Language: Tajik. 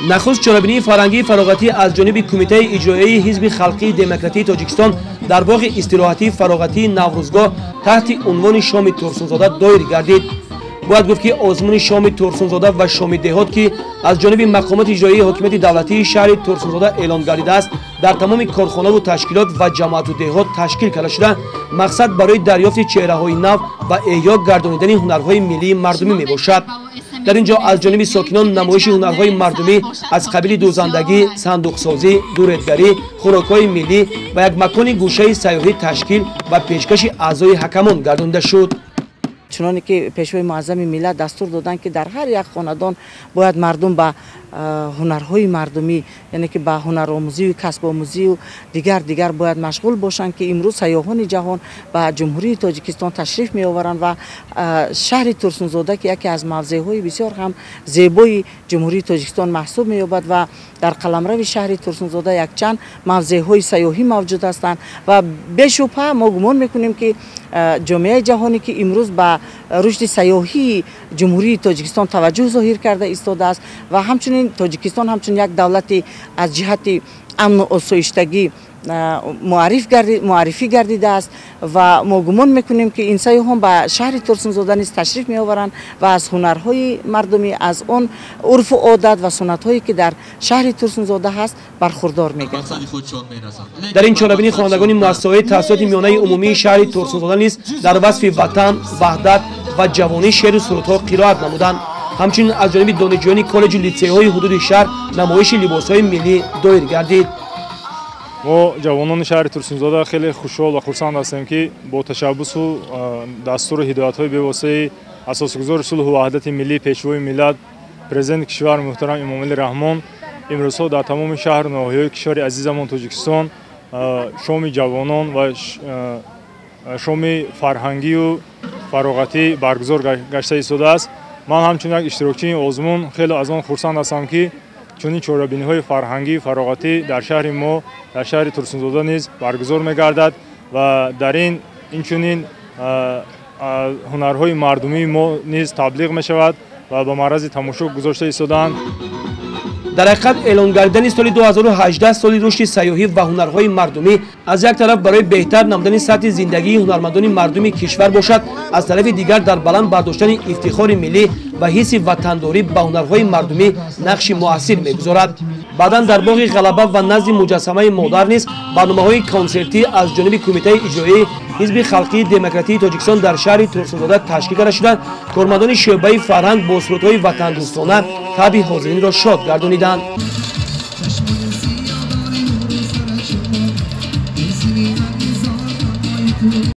Нахуст чорабинии фарҳангии фароғатӣ аз ҷониби Кумитаи иҷроияи Ҳизби халқии демократии Тоҷикистон дар боғи истироҳатии фароғатии Наврӯзгоҳ таҳти унвони шоми Турсунзода доир гардид. Бояд гуфт, ки озмуни шоми Турсунзода ва шоми деҳот, ки аз ҷониби мақомоти иҷроияи ҳокимияти давлатии шаҳри Турсунзода эълон гардидааст, дар тамоми корхонаву ташкилот ва ҷамоату деҳот ташкил карда шуда, мақсад барои дарёфти чеҳраҳои нав ва эҳё гардонидани ҳунарҳои миллии мардумӣ мебошад. Дар ин ҷо аз ҷониби сокинон намоиши ҳунарҳои мардумӣ аз қабили дӯзандагӣ, сандуқсозӣ, дуредгарӣ, хӯрокҳои миллӣ ва як макони гӯшаи сайёҳӣ ташкил ва пешкаши аъзои ҳакамон гардонида шуд. Чуноне ки Пешвои муаззами миллат дастур доданд, ки дар ҳар як хонадон бояд мардум ба ҳунарҳои мардумӣ, яъне ки ба ҳунаромӯзию касбомӯзию дигар бояд машғул бошанд, ки имрӯз сайёҳони ҷаҳон ба Ҷумҳурии Тоҷикистон ташриф меоваранд ва шаҳри Турсунзода, ки яке аз мавзеъҳои бисёр ҳам зебои Ҷумҳурии Тоҷикистон маҳсуб меёбад ва дар қаламрави шаҳри Турсунзода якчанд мавзеъҳои сайёҳӣ мавҷуд ҳастанд ва бешубҳа мо гумон мекунем, ки ҷомеаи ҷаҳонӣ, ки имрӯз ба рушди сайёҳии Ҷумҳурии Тоҷикистон таваҷҷӯҳ зоҳир карда истодааст ва ҳамчунин Тоҷикистон ҳамчун як давлати аз ҷиҳати амну осоиштагӣ муаррифӣ гардидааст ва мо гумон мекунем, ки ин сайёҳон ба шаҳри Турсунзода низ ташриф меоваранд ва аз ҳунарҳои мардумӣ, аз он урфу одат ва суннатҳое, ки дар шаҳри Турсунзода ҳаст, бархурдор мегарданд. Дар ин чорабинӣ хонандагони муассисаҳои таҳсилоти миёнаи умумии шаҳри Турсунзода низ дар васфи ватан, ваҳдат ва ҷавонӣ шеъру сурудҳо қироат намуданд. Ҳамчунин аз ҷониби донишҷӯёни коллеҷу литсейҳои ҳудуди шаҳр намоиши либосҳои миллӣ доир гардид. Мо, ҷавонони шаҳри Турсунзода, хеле хушҳол ва хурсанд ҳастем, ки бо ташаббусу дастуру ҳидоятҳои бевоситаи асосгузори сулҳу ваҳдати миллӣ, Пешвои миллат, Президенти кишвар муҳтарам Эмомалӣ Раҳмон имрӯзҳо дар тамоми шаҳру ноҳияҳои кишвари азизамон Тоҷикистон шоми ҷавонон ва шоми фарҳангию фароғатӣ баргузор гашта истодааст. Ман ҳамчун як иштирокчии озмун хеле аз он хурсанд ҳастам, ки чунин чорабиниҳои фарҳангию фароғатӣ дар шаҳри мо, дар шаҳри Турсунзода низ баргузор мегардад ва дар ин инчунин ҳунарҳои мардумии мо низ таблиғ мешавад ва ба маърази тамошо гузошта истодаанд. Дар ҳақиқат, эълон гардидани соли 2018 соли рушди сайёҳӣ ва ҳунарҳои мардумӣ аз як тараф барои беҳтар намудани сатҳи зиндагии ҳунармандони мардуми кишвар бошад, аз тарафи дигар дар баланд бардоштани ифтихори миллӣ ва ҳисси ватандорӣ ба ҳунарҳои мардумӣ нақши муассир мегузорад. Баъдан дар боғи Ғалаба ва назди муҷассамаи модар низ барномаҳои консертӣ аз ҷониби Кумитаи иҷроияи Ҳизби халқии демократии Тоҷикистон дар шаҳри Турсунзода ташкил карда шуда, кормандони шӯъбаи фарҳанг бо сурудҳои ватандӯстона табъи ҳозиринро шод гардониданд.